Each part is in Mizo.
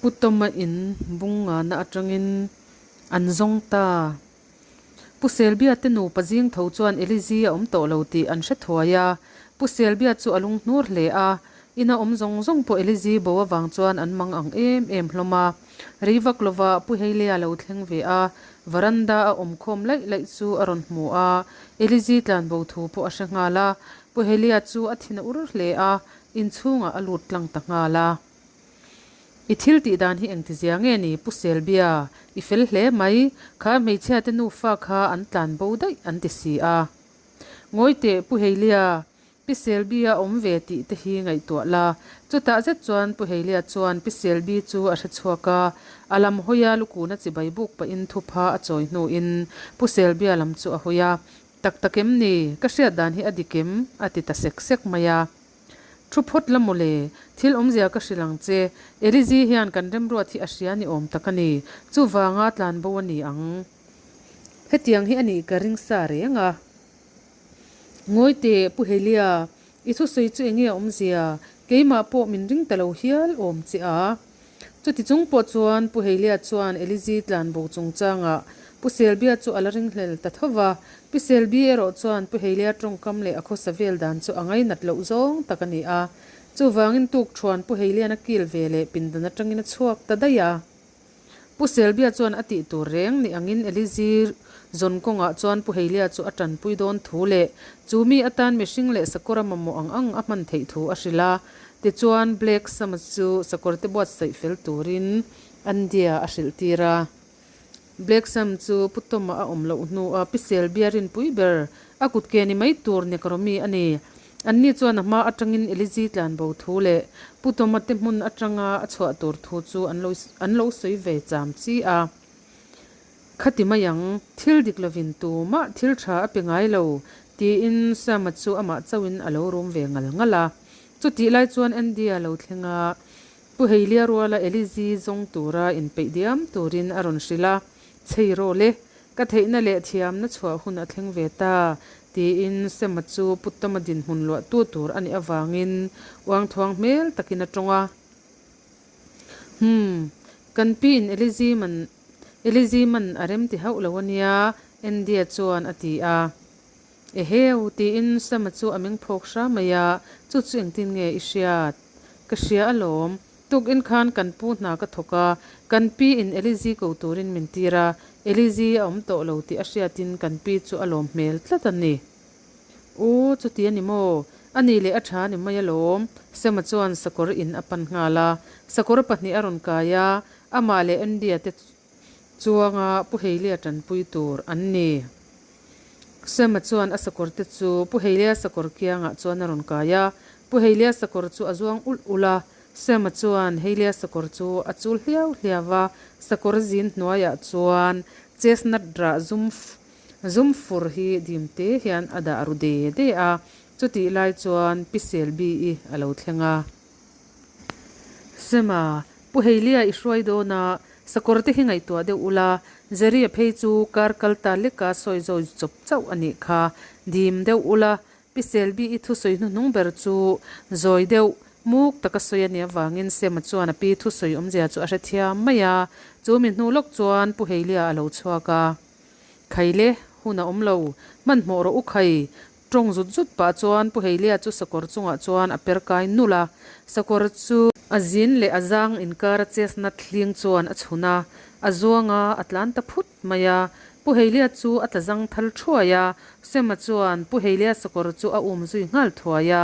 Pu Tawma in bung ngana atangin an zawng ta. Pu Selbia te nupa zing tho chuan Elizi a awm tawh lo tih an hre thuai a. Pu Selbia chu a lunghnur hle a, ina awm zawng zawng pawh Elizi bo avang chuan an mang ang em em hlawm a. Rei vak lova Pu Heilea lo thleng ve a, varanda a awm khawm laih laih chu a rawn hmu a, Elizi tlanbo thu pawh a hre nghal a. Pu Heilea chu a thin a ur hle a, inchhungah a lut tlang ta nghal a. I thil tih dan hi engtizia nge ni Pu Selbia? I fel hle mai, kha hmeichhia te nufa kha an tlan bo daih an ti si a. Ngawi teh Pu Heilia, Pi Selbia awm ve tih te hi ngaihtuah la. Chutah zet chuan Pu Heilia chuan Pi Selbi chu a hre chhuak a, a lam hawia lukuna chibai buk pahin thupha a chawi hnuin Pu Selbia lam chu a hawi a, Tak tak em ni? Ka hriat dan hi a dik em? a ti ta sek sek mai a. Thu phawt la mawle, thil awmzia ka hrilh ang che. Elizi hian kan remruat hi a hria ni awm tak a ni. Chuvanga tlanbo a ni ang. Hetiang hi a nih ka ring sa reng a. Ngawi teh, Pu Helia, i thusawi chu enge a awmzia? Keimah pawh min ring ta lo hial awm che a. Chuti chung pawh chuan Pu Heilia chuan Elizi tlanbo chungchangah Pu Selbia chu a la ringhlel ta tho va. Pi Selbi erawh chuan Pu Heilia tawngkam leh a khawsa vel dan chu a ngainat loh zawng tak a ni a. Chuvangin tukṭhuan Pu Heilian a kil ve leh pindan atangin a chhuak ta daih a. Pu Selbia chuan a tih tur reng ni angin Elizi zawn kawngah chuan Pu Heilia chu a tanpui dawn thu leh chu mi atan mihring leh sakawr a mamawh ang ang a hman theih thu a hrilh a. Tichuan Black Sama chu sakawrte buatsaih fel turin Andia a hrilh tir a. Black Sam chu Pu Tawma a awm loh hnua Pi Selbia rinpui ber a kut ke ni mai tur Nekromi a ni. Anni chuan a hma atangin Elizi tlanbo thu leh Pu Tawma te hmun atanga a chhuah tur thu chu an lo an lo sawi ve cham chi a. Khati mai ang, thil dik lovin tumah thil tha a pe ngai lo, tiin Sama chu amah chauhin a lo rum ve ngal ngal a. Chutih lai chuan Andy-a lo thleng a, Pu Heilia ruala Elizi zawng tura inpeih diam turin a rawn hrilh a, Chhei rawh le, ka theihna leh thiamna chhuah hun a thleng ve ta, tiin Sema chu Pu Tama dinhmun luahtu tur a nih avangin uangthuang hmel takin a tawng a. Hum, kan pi in Elizi man Elizi man a rem ti hauh lo a nia, Andy-a chuan a ti a. Eheu, tiin Sema chu a meng phawk hra mai a, chu chu engtin nge i hriat? Ka hria alawm. Tukin khan kan pu hna ka thawk a, kan pi in Elizi ko turin min tir a, Elizi a awm tawh lo tih a hriatin kan pi chu a lawm hmel tlat a ni. U, chuti a ni maw? A nih leh a tha a ni mai alawm. Sema chuan sakawr in a pan nghal a, sakawr pahnih a rawn kai a, amah leh Andy-a te chuanga Pu Heilia tanpui tur an ni. Sema chuan a sakawr te chu Pu Heilia sakawr kiangah chuan a rawn kai a, Pu Heilia sakawr chu a zuang ulh ulh a, Sema chuan Heilia sakawr chu a chul hliau hliau a, sakawr zin hnuaiah chuan chestnut rah zum zum fur hi dim te hian a dah ru de de a, chutih lai chuan Pi Selbi-i a lo thleng a. Sema, Pu Heilia i hruai dawn a, sakawr te hi ngaihtuah deuh ula, Jerry-a phei chu kar kal ta leka sawi zawi chawp chauh a nih kha, dim deuh ula, Pi Selby-i thusawi hnuhnung ber chu zawi deuh muk taka sawi a nih avangin Sema chuan a pi thusawi awmzia chu a hrethiam mai a, chu mi hnu lawk chuan Pu Heilia a lo chhuak a. Khaile, hun a awm lo, hmanhmawh rawh u khai, Tawng zut zut pah chuan Pu Heilia chu sakawr chungah chuan a per kai nulh a, sakawr chu a zin leh a zang inkar a chestnut hling chuan a chhun a, a zuang a, a tlan ta phut mai a. Pu Heilia chu a tla zang thal thuai a, Sema chuan Pu Heilia sakawr chu a um zui nghal thuai a.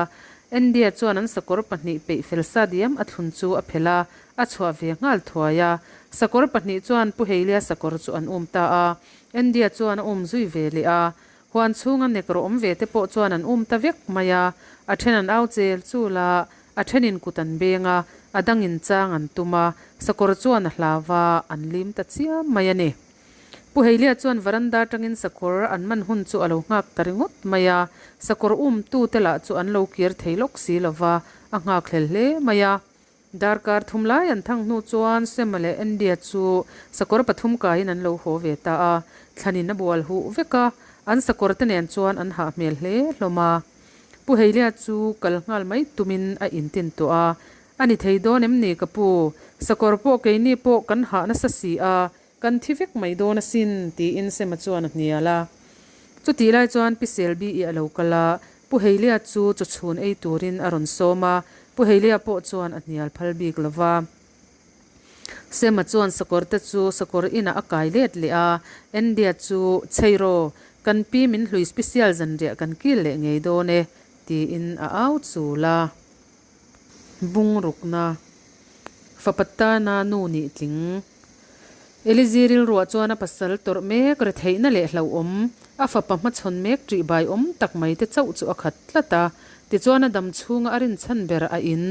Andy-a chuan an sakawr pahnih peih fel sa diam a thlun chu a phelh a, a chhuah ve nghal thuai a. Sakawr pahnih chuan Pu Heilia sakawr chu an um ta a, Andy-a chuan a um zui ve leh a. Huan chhunga nek rawh awm ve te pawh chuan an um ta vek mai a, a then an au chel chul a, a thenin kut an beng a, a dangin chang an tum a, sakawr chuan a hlau va, an lim ta chiam mai a ni. Pu Heilia chuan varanda atangin sakawr an man hun chu a lo nghak ta ringawt mai a, sakawr um tu te lah chu an lo kir thei lawk si lo va, a nghak hlel hle mai a. Darkar thum lai an thang hnu chuan Sema leh Andy-a chu sakawr pathum kaiin an lo haw ve ta a, thlanin a bual huh vek a, an sakawr te nen chuan an hah hmel hle hlawm a. Pu Heilia chu kal nghal mai tumin a intin tawh a, A ni thei dawn em ni ka pu? Sakawr pawh keini pawh kan hah nasa si a, kan thi vek mai dawn asin, tiin Sema chuan a hnial a. Chutih lai chuan Pi Selby-i a lo kal a, Pu Heilia chu chawchhun ei turin a rawn sawm a, Pu Heilia pawh chuan a hnial phal bik lo va. Sema chuan sakawr te chu sakawr inah a kai let leh a, Andy-a chu, Chheiraw, kan pi min hlui special zanriah kan kil leh ngei dawn e, tiin a au chul a. Bungrukna, Fapa tana nu nih tling. Elizi rilruah chuan a pasal tawrh mek retheihna leh hlauhawm, a fapa hmachhawn mek ṭih bai awm tak mai te chauh chu a khat tlat a. Tichuan a dam chhunga a rinchhan ber a in,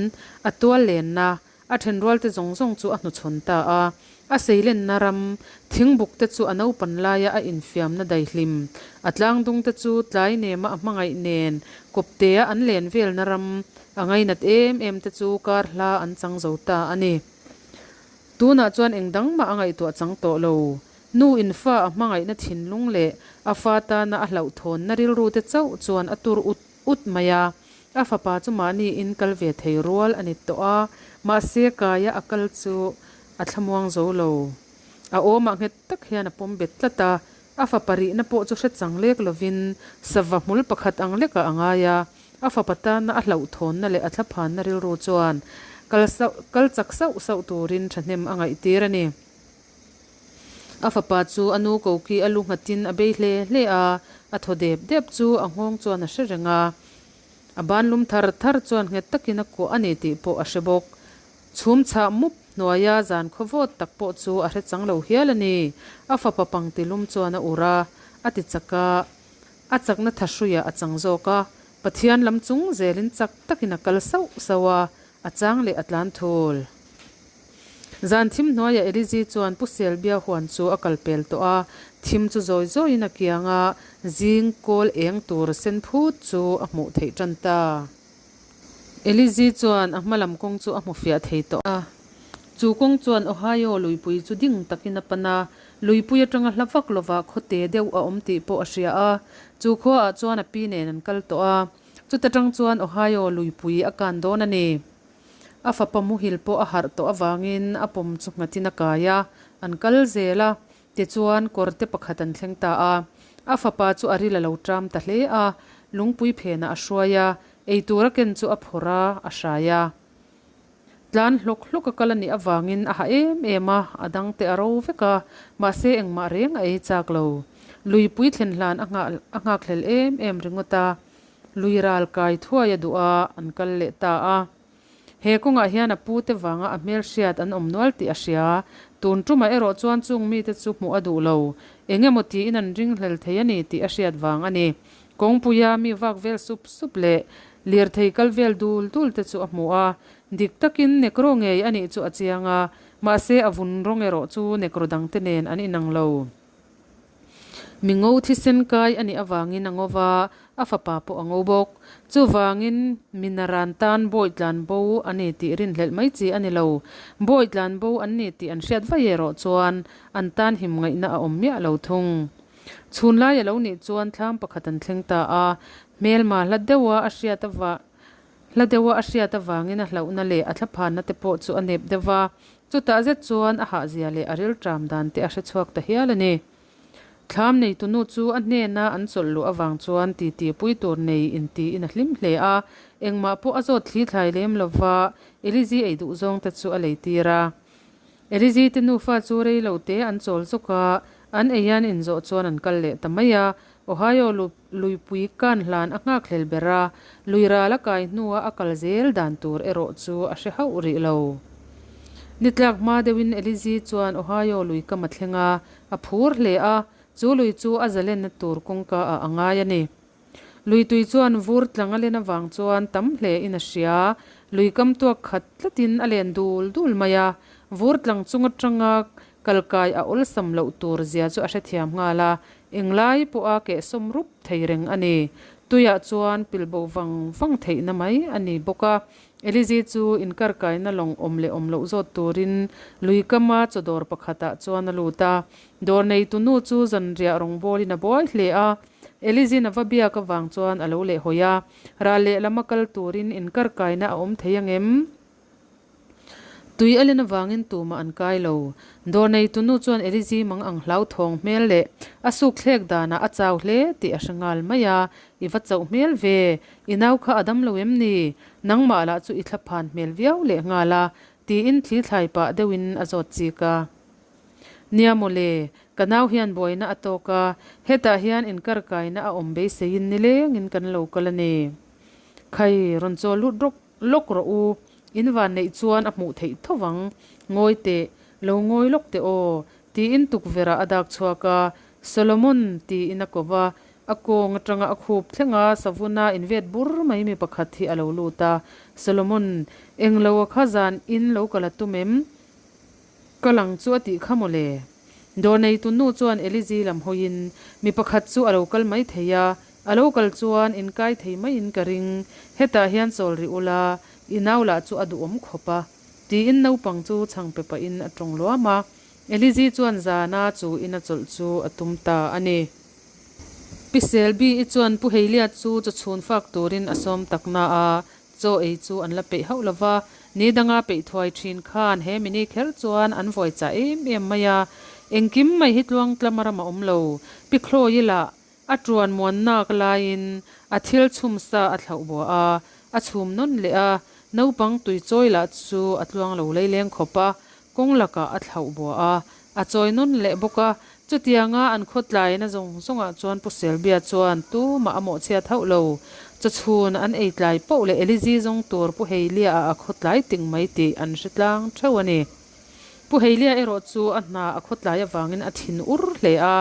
a tual lenna, A ṭhenrualte zawng zawng chu a hnuchhawn ta a. A seilenna ram, thingbuk te chu a naupan laia a infiamna daihlim, a tlangdung te chu tlai nema a hmangaih nen kawptea an len velna ram, a ngainat em em te chu kar hla an chang zo ta a ni. Tunah chuan eng dang mah a ngaihtuah chang tawh lo. Nu in fa a hmangaihna thinlung leh a fa tana a hlauhthawnna rilru te chauh chuan a tur ut ut mai a, a fapa chu mahni in kal ve thei rual a ni tawh a, mahse kaia a kal chu a thlamuang zo lo. A awmah nghet tak hian a pawm bet tlat a, a fapa rihna pawh chu hre chang lek lovin sava hmul pakhat ang lekah a ngai a, a fapa tana a hlauhthawnna leh a thlaphanna rilru chuan kal sauh kal chak sauh sauh turin thahnem a ngaihtir a ni. A fapa chu a nu koki a lu nghatin a bei hle hle a, a thaw dep dep chu a nghawng chuan a hre reng a. A ban lum thar thar chuan nghet takin a kuah a ni tih pawh a hre bawk. Chhum chhah mup hnuaia zan khaw vawt tak pawh chu a hre chang lo hial a ni. A fapa pangti lum chuan a ur a, a ti chak a, a chakna thahruiah a chang zawk a. Pathian lam chung zelin chak takin a kal sauh sauh a, a chang leh a tlan thul. Zan thim hnuaiah Elizi chuan Pu Selbia huan chu a kal pel tawh a, thim chu zawi zawiin a kiang a, zing kawl eng tur sen phut chu a hmuh theih tan ta. Elizi chuan a hma lam kawng chu a hmu fiah thei tawh a. Chu kawng chuan Ohio luipui chu ding takin a pan a, luipui atanga hla vak lovah khawte deuh a awm tih pawh a hria a. Chu khuaah chuan a pi nen an kal tawh a, chuta tang chuan Ohio luipui a kan dawn a ni. A fapa muhil pawh a harh tawh avangin a pawm chu nghatin a kai a, an kal zel a, tichuan kawrte pakhat an thleng ta a. A fapa chu a ril a lo ṭam ta hle a, lungpui phenah a hruai a, eitur a ken chu a phawrh a, a hrai a. Tlan hlawk hlawk a kal a nih avangin a ha em em a, a dangte a ro vek a, mahse engmah reng a ei chak lo. Luipui thlen hlan a nghah a nghakhlel em em ringawt a, Lui ral kai thuai a duh a, an kal leh ta a. He kawngah hian a pute vanga a hmelhriat an awm nual tih a hria. Tun tumah erawh chuan chung mite chu hmuh a duh lo. Eng emaw tiin an ringhlel thei a ni tih a hriat vang a ni. Kawngpuia mi vak vel sup sup leh lirthei kal vel dul dul te chu a hmu a. Dik takin nekro ngei a nih chu a chiang a, mahse a vun rawng erawh chu nekro dangte nen an inang lo. Mi ngo thisen kai a nih avangin a ngo va, a fapa pawh a ngo bawk. Chuvangin mi naran tan bawi tlan bo a ni tih rinhlelh mai chi a ni lo. Bawi tlan bo an ni tih an hriat vaih erawh chuan an tan him ngaihna a awm miah lo thung. Chhunlai a lo nih chuan thlam pakhat an thleng ta a, hmelma hla deuha a hriat avah Hla deuha a hriat avangin a hlauhna leh a thlaphanna te pawh chu a nep deuh va, chutah zet chuan a hahzia leh a rilṭam dan te a hre chhuak ta hial a ni. Thlam neitunu chu a hnena an chawlh luh avang chuan titi pui tur nei intiin a hlim hle a, engmah pawh a zawt thli thlai lem lo va, Elizi ei duh zawng te chu a lei tir a. Elizi te nufa chu rei lo te an chawl zawk a, an ei an inzawh chuan an kal leh ta mai a, Ohio luipui kan hlan a nghakhlel ber a, lui ral a kai hnua a kal zel dan tur erawh chu a hre hauh rih lo. Ni tlak hma deuhin Elizi chuan Ohio lui kam a thleng a, a phur hle a, chu lui chu a zalenna tur kawngka ah a ngai a ni. Lui tui chuan vur tlang a len avang chuan tam hle in a hria, lui kam tuak khat tlatin a len dul dul mai a, vur tlang chung atanga Kalkai a awlsam loh tur zia chu a hrethiam nghal a, englai pawha kehsawm rup thei reng a ni. Tuiah chuan pilbo vang vang theihna mai a ni bawk a. Elizi chu inkarkaina lawng awm leh awm loh zawt turin lui kama chaw dawr pakhatah chuan a lut a. Dawr neitu nu chu zanriah rawngbawlin a buai hle a. Elizi'n a va biak avang chuan a lo lehhawi a, ral lehlam a kal turin inkarkaina a awm thei angem? Tui a len avangin tumah an kai lo. Dawr neitu nu chuan Elizi mang ang hlauthawng hmel leh a suk thlek danah a chau hle tih a hre nghal mai a, I va chauh hmel ve, i nau kha a dam lo em ni? Nangmah lah chu i thlaphan hmel viau leh nghal a, tiin thli thlai pah deuhin a zawt chik a. Nia mawle, ka nau hian buaina a tawk a, hetah hian inkarkaina a awm beiseiin nilengin kan lo kal a ni. Khai, rawn chaw lut rawk lawk rawh u, in van neih chuan a hmuh theih tho vang, ngawi teh, lo ngawi lawk teh aw, tiin tukverh ah a dak chhuak a, Solomon tiin a ko va, a kawng atanga a khup thleng a, savuna invet bur mai mi pakhat hi a lo lut a, Solomon, englo a kha zan in lo kal a tum em? Ka lang chu a tih kha mawle. Dawr neitu nu chuan Elizi lam hawiin mi pakhat chu a lo kal mai thei a, a lo kal chuan inkai thei maiin ka ring, hetah hian chawl rih ula, i nau lah chu a duhawm khawp a, tiin naupang chu chhang pe pahin a tawng luam a. Elizi chuan zana chu ina chawlh chu a tum ta a ni. Pi Selby-i chuan Pu Heilia chu chawchhun fak turin a sawm tak na a, Chaw ei chu an la peih hauh lo va, ni danga peih thuai thin khan he mini kher chuan an vawi chah em em mai a. Engkim mai hi tluang tlama ram a awm lo. Pi Khlawi lah a tuan muan nak laiin a thil chhum sa a thlauh buah a, a chhum nawn leh a, naupang tui chawi lah chu a tluang lo leileng khawp a, kawng lakah a thlauh buah a, a chawi nawn leh bawk a. Chutianga an khawtlaina zawng zawngah chuan Pu Selbia chuan tumah a mawhchhiat hauh lo. Chawchhun an ei tlai poh leh Elizi zawng tur Pu Heilia-ah a khawtlai ting mai tih an hre tlang theuh a ni. Pu Heilia erawh chu a hna a khawtlai avangin a thin ur hle a,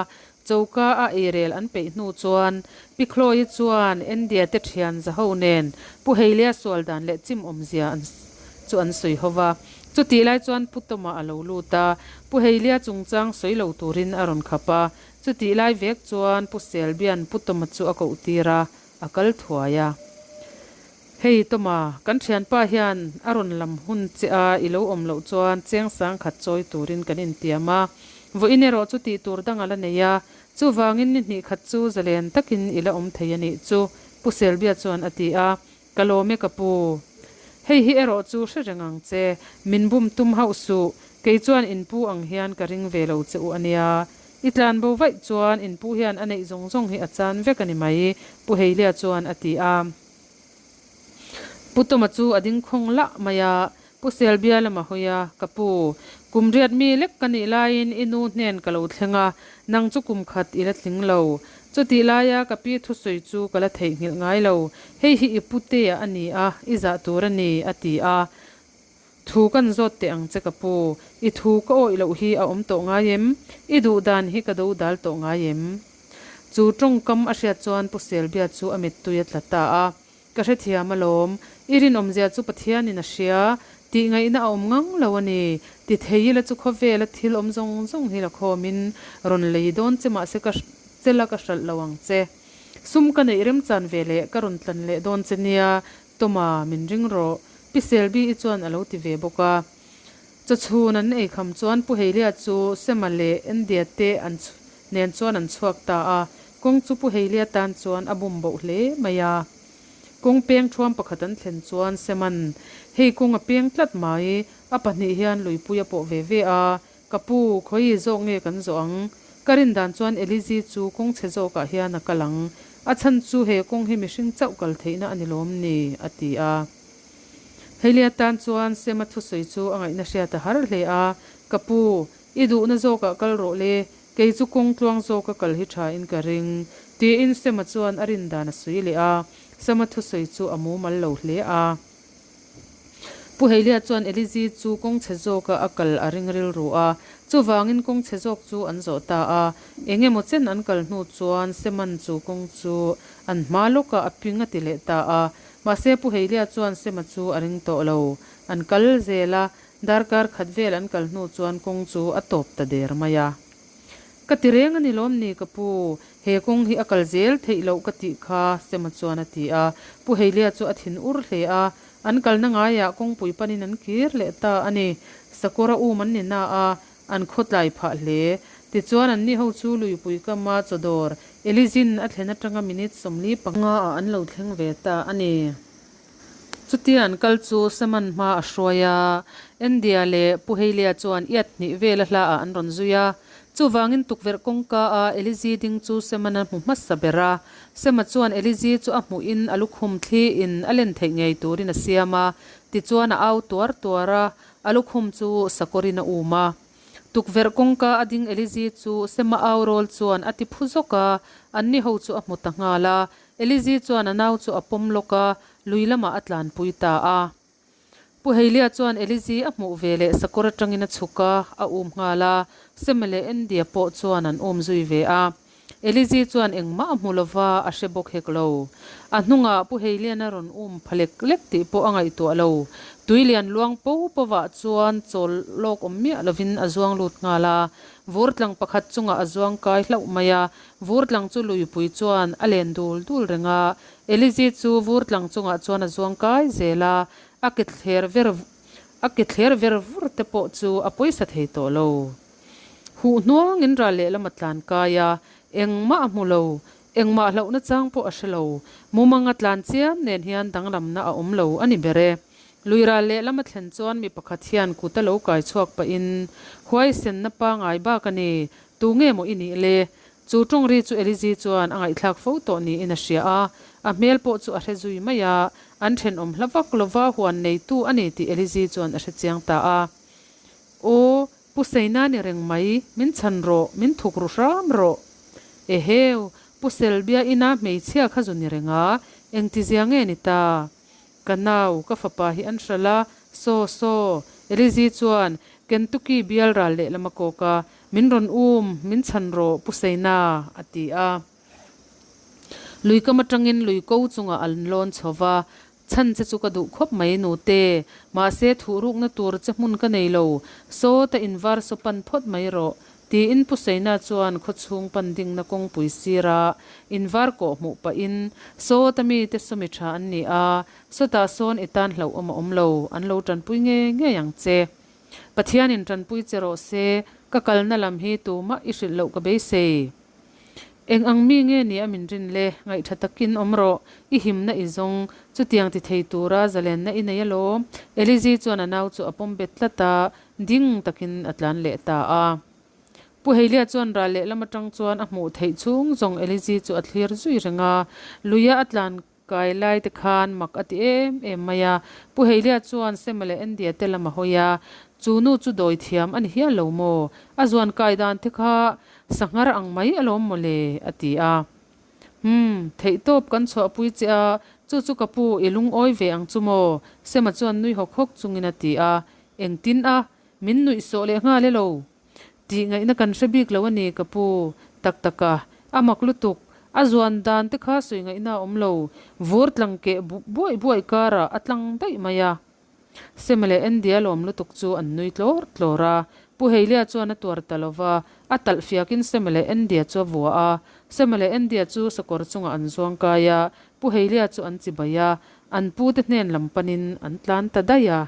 choka a eirel an peih hnu chuan Pi Chloe chuan India te thian zaho nen Pu Heilia sual dan leh chim awmzia an chu an sawi ho va. Chutih lai chuan Pu Tawma a lo lut a, Pu Heilia chungchang sawi lo turin a rawn khap a. Chutih lai vek chuan Pu Selbian Pu Tawma chu a koh tir a, a kal thuai a. Hei Tawma, kan thianpa hian a rawn lam hun che a, i lo awm loh chuan cheng sang khat chawi turin kan intiam a. Vawiin erawh chu tih tur dang a la nei a, chuvangin ni hnih khat chu zalen takin i la awm thei a nih chu, Pu Selbia chuan a ti a. Ka lawm e ka pu. Hei hi erawh chu hre reng ang che, min bum tum hauh suh, kei chuan in pu ang hian ka ring ve lo che u a nia. I tlan bo vaih chuan in pu hian a neih zawng zawng hi a chan vek a ni mai, Pu Heilia chuan a ti a. Pu Tawma chu a ding khawng lah mai a, Pu Selbia lama hawi a, Ka pu, kum riat mi lek ka nih laiin i nu hnen ka lo thleng a, nang chu kum khat i la tling lo. Chutih laia ka pi thusawi chu ka la theihnghilh ngai lo. Hei hi i putea a ni a, i zah tur a ni, a ti a. Thu kan zawt teh ang che ka pu, i thu ka awih loh hi a awm tawh ngai em? I duh dan hi ka do dal tawh ngai em? Chu tawngkam a hriat chuan Pu Selbia chu a mittui a tla ta a. Ka hrethiam alawm, i rinawmzia chu Pathianin a hria, tih ngaihna a awm ngang lo a ni. Ti thei ila chu khawvela thil awm zawng zawng hi la khawmin rawn lei dawn che mahse ka che la ka hralh lo ang che. Sum ka neih remchan ve leh ka rawn tlan leh dawn che nia, Tawma min ring rawh, Pi Selby-i chuan a lo ti ve bawk a. Chawchhun an ei kham chuan Pu Heilia chu Sema leh India te an nen chuan an chhuak ta a, kawng chu Pu Heilia tan chuan a bum boh hle mai a. Kawng peng thuam pakhat an thlen chuan Seman, Hei kawng a peng tlat mai, a pahnih hian luipui a pawh ve ve a, ka pu, khawi zawk nge kan zawh ang? Ka rin dan chuan Elizi chu kawng chhe zawkah hian a kal ang, a chhan chu he kawng hi mihring chauh kal theihna a ni lawm ni? a ti a. Heilia tan chuan Sema thusawi chu a ngaihna hriat a har hle a, Ka pu, i duhna zawkah kal rawh le, kei chu kawng tluang zawka kal hi tha in ka ring, tiin Sema chuan a rin dan a sawi leh a, Sema thusawi chu a mumal lo hle a. Pu Heilia chuan Elizi chu kawng chhe zawka a kal a ring rilru a, chuvangin kawng chhe zawk chu an zawh ta a, eng emaw chen an kal hnu chuan Seman chu kawng chu an hma lawkah a ping a ti leh ta a, Mahse Pu Heilia chuan Sema chu a ring tawh lo. An kal zel a, darkar khat vel an kal hnu chuan kawng chu a tawp ta der mai a. Ka ti reng a ni lawm ni ka pu, he kawng hi a kal zel theih loh ka tih kha, Sema chuan a ti a. Pu Heilia chu a thin ur hle a, an kalna ngaiah kawngpui panin an kir leh ta a ni. Sakawra um an ni na a, An khawtlai phah hle. Tichuan anni ho chu luipui kama chawdawr Elizin a thlen atanga minute 45 ah an lo thleng ve ta a ni. Chutia an kal chu Seman hma a hruai a, Andy-a leh Pu Hailey-a chuan iat hnih vela hlaah an rawn zui a. Chuvangin tukverh kawngka a Elizi ding chu Seman a hmu hmasa ber a. Sema chuan Elizi chu a hmuhin a lukhum thliin a len theih ngei turin a siam a, tichuan a au tuar tuar a, a lukhum chu sakawrin a um a. Tukverh kawngka a ding Elizi chu Sema au rawl chuan a ti phu zawk a, anni ho chu a hmu ta nghal a. Elizi chuan a nau chu a pawm lawk a, lui lamah a tlanpui ta a. Pu Heilia chuan Elizi a hmuh ve leh sakawr atangin a chhuk a, a um nghal a, Sema leh Andy-a pawh chuan an um zui ve a. Elizi chuan engmah a hmu lova, a hre bawk hek lo. A hnungah Pu Heilian a rawn um pha lek lek tih pawh a ngaihtuah lo. Tui lian luang po povah chuan chawl lawk awm miah lovin a zuang lut nghal a, vur tlang pakhat chungah a zuang kai hlauh mai a, vur tlang chu luipui chuan a len dul dul reng a, Elizi chu vur tlang chungah chuan a zuang kai zel a, a ke thler ver a ke thler ver vur te pawh chu a pawisa thei tawh lo. Huh hnuangin ral lehlam a tlan kai a, engmah a hmu lo, engmah hlauhna chang pawh a hre lo. Mumanga tlan chiam nen hian danglamna a awm lo a ni ber e. Lui ral lehlam a thlen chuan mi pakhat hian kut a lo kai chhuak pahin, Huaisenna pangai bak a ni, tu nge maw i nih le? Chu tawngri chu Elizi chuan a ngaihthlak fo tawh niin a hria a, a hmel pawh chu a hre zui mai a, an thenawm hla vak lova huan neitu a ni tih Elizi chuan a hre chiang ta a. Aw, Pu Seina ni reng mai, min chhan rawh, min thuk ru hram rawh. Eheu, Pu Selbia ina hmeichhia kha zu ni reng a, engtizia nge ni ta? Ka nau, ka fapa hi an hralh a, saw saw, Elizi chuan Kentucky bial ral lehlam a kawk a, Min rawn um, min chhan rawh, Pu Seina, a ti a. Lui kam atangin lui ko chungah an lawn chho va, Chhan che chu ka duh khawp mai nute, mahse thuh rukna tur che hmun ka nei lo, saw ta invar saw pan phawt mai rawh, Tiin Pu Seina chuan khawchhung pan dingna kawngpui sira invar kawh hmuh pahin, Sawta mite sawmi tha an ni a, sawtah sawn i tan hlauhawm a awm lo, an lo tanpui ngei ngei ang che. Pathianin tanpui che rawh se, ka kalna lam hi tumah i hrilh loh ka beisei. Eng ang mi nge ni a min rin le, ngaihtha takin awm rawh, i himna i zawng, chutiang ti thei tura zalenna i nei alawm. Elizi chuan a nau chu a pawm bet tlat a, Ding takin a tlan leh ta a. Pu Heilia chuan ral lehlam atang chuan a hmuh theih chhung zawng Elizi chu a thlir zui reng a. Luia a tlan kai lai te khan mak a ti em em mai a. Pu Heilia chuan Sema leh Andy-a te lam a hawi a, Chu nu chu dawi thiam a ni hial lo maw? A zuan kai dan te kha sanghar ang mai alawm maw le? a ti a. Umm, theihtawp kan chhuahpui che a, chu chu ka pu i lungawi ve ang chu maw? Sema chuan nui hawk hawk chungin a ti a, Engtin a, min nuih sawh leh nghal e lo? Tih ngaihna kan hre bik lo a ni ka pu, tak tak a, a mak lutuk, a zuan dan te kha sawi ngaihna a awm lo, vur tlang keh buaih buaih karah a tlang daih mai a. Sema leh Andy a lawm lutuk chu an nui tlawr tlawr a, Pu Heilia chuan a tuar ta lo va, a talh fiakin Sema leh Andy-a chu a vua a, Sema leh Andy-a chu sakawr chungah an zuang kai a, Pu Heilia chu an chibai a, an pute hnen lam panin an tlan ta daih a.